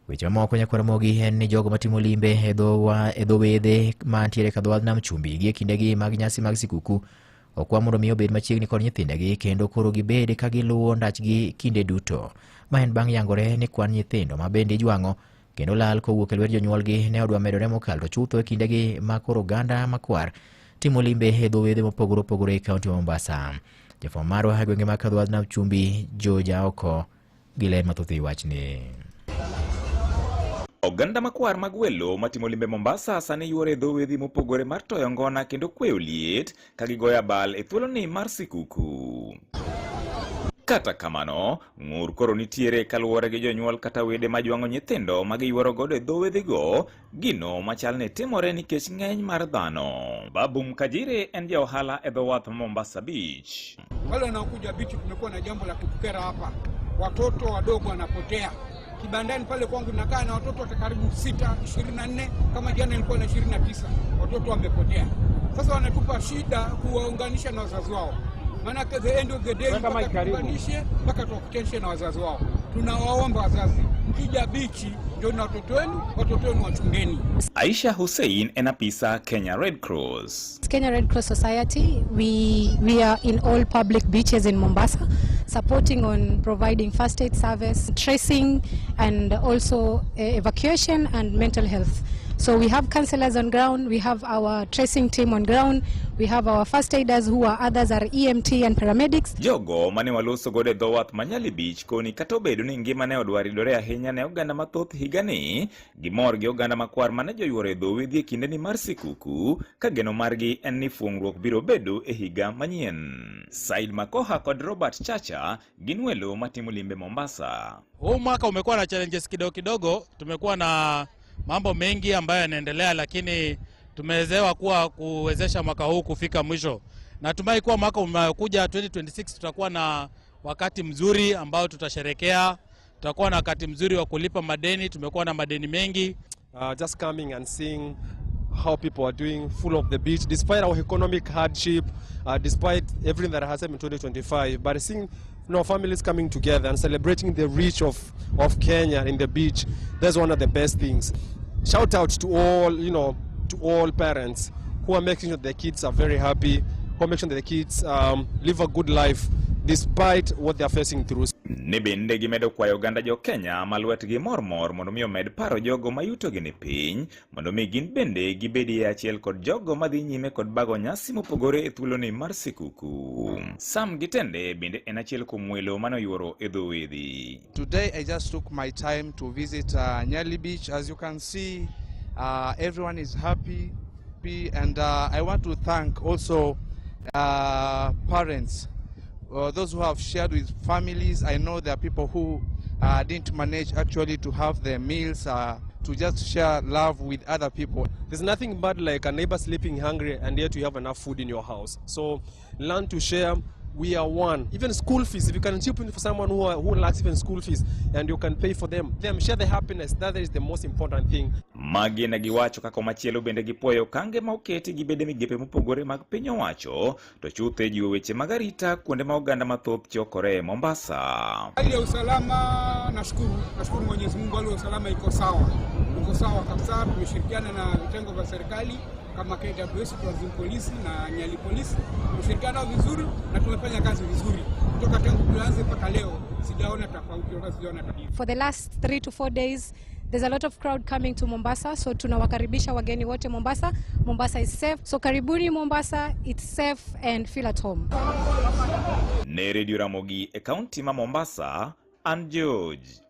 Weche mamoko nyakwar Ramogi en ni jogo matimo limbe e dho wedhe mantiere ka dho wadh nam chumbi gi e kindegi mag nyasi mag sikuku okwa mondo mi obed machiegni kod nyithindegi kendo koro gibed ka giluwo ndachgi kinde duto. Ma en bang' yangore ni kwan nyithindo ma bende ijwang'o kendo lal kowuok e lwet jonyuolgi ne odwa medore mokalo chutho e kindegi ma koro oganda makwar timo limbe e dho wedhe mopogore opogore e kaunti ma Mombasa. Jafwambo marwa e gwenge mag Kadhwadh Nam Chumbi, George Aoko, gi ler mathoth e wachni. Oganda makwar mag welo matimo limbe Mombasa sani yuore e dho wedhi mopogore mar toyo ngona kendo kweyo liet ka gigoyo abal e thuoloni mar sikuku. Kata kamano, ng'ur koro nitiere kaluwore gi jonyuol kata wede ma jwang'o nyithindo ma giyuoro godo e dho wedhigo, gino machal ni timore nikech ng'eny mar dhano. Babu Mkajiri en ja ohala e dho wath Mombasa Beach. Wale wanaokuja bichi, tumekuwa na jambo la kutukera hapa, watoto wadogo wanapotea kibandani pale kwangu nakaa na watoto karibu 6, 24, kama jana nilikuwa na 29 watoto wamepotea. Sasa wanatupa shida kuwaunganisha na wazazi wao, maanake the end of the day mpaka tuunganishe mpaka tuwakutanishe na wazazi wao. Tunawaomba wazazi, mkija bichi ndio na watoto wenu, watoto wenu wachungeni. Aisha Hussein en apisa Kenya Red Cross. Kenya Red Cross Society, we are in all public beaches in Mombasa, supporting on providing first aid service, tracing, and also evacuation and mental health. So we have counselors on ground, we have our tracing team on ground, we have our first aiders who are others are EMT and paramedics. Jogo mane waloso godo e dho wath ma Nyali Beach koni kata obedo ni ngima ne odwaridore ahinya ne oganda mathoth higani, gimor gi oganda makwar mane joyuoro e dho wedhi e kindeni mar sikuku, ka geno margi en ni fuong'ruok biro bedo e higa manyien. Said Makoha kod Robert Chacha gin welo matimo limbe Mombasa. Huu mwaka umekuwa na challenges kidogo kidogo, tumekuwa na mambo mengi ambayo yanaendelea, lakini tumewezewa kuwa kuwezesha mwaka huu kufika mwisho. Natumai kuwa mwaka unaokuja 2026 tutakuwa na wakati mzuri ambao tutasherekea, tutakuwa na wakati mzuri wa kulipa madeni. Tumekuwa na madeni mengi. Just coming and seeing how people are doing, full of the beach, despite our economic hardship, despite everything that has happened in 2025, but seeing families coming together and celebrating the reach of Kenya in the beach, that's one of the best things. Shout out to all parents who are making sure their kids are very happy, who are making sure their kids live a good life despite what they are facing through. Ne bende gimedo kwayo oganda jo Kenya ma lwetgi mormor mondo mi omed paro jogo ma yutogi ni piny mondo mi gin bende gibedi e achiel kod jogo madhi nyime kod bago nyasi mopogore e thuoloni mar sikuku. Sam Gitende bende en achiel kuom welo mane oyuoro e dho wedhi. Today I just took my time to visit Nyali Beach. As you can see, everyone is happy, and I want to thank also parents, those who have shared with families. I know there are people who didn't manage actually to have their meals, to just share love with other people. There's nothing bad like a neighbor sleeping hungry and yet you have enough food in your house. So learn to share. We are one. Even school fees, if you can chip in for someone who lacks even school fees and you can pay for them, them share the happiness. That is the most important thing. Magi ne giwacho kaka machielo bende gipuoyo okange ma oketi gi bede migepe mopogore mag piny owacho to chutho e jiwo weche mag arita kuonde ma oganda mathoth chokore e Mombasa. Hali ya usalama nashukuru Mwenyezi Mungu, hali ya usalama iko sawa, iko sawa kabisa. Tumeshirikiana na vitengo vya serikali kama KWS, Tourism Polisi na Nyali Polisi, tumeshirikiana vizuri na tumefanya kazi vizuri kutoka tangu tuanze mpaka leo, sijaona tofauti wala sijaona tatizo. For the last 3 to 4 days there's a lot of crowd coming to Mombasa, so tunawakaribisha wageni wote Mombasa. Mombasa is safe, so karibuni Mombasa, it's safe and feel at home. Ne Radio Ramogi e kaunti ma Mombasa, an George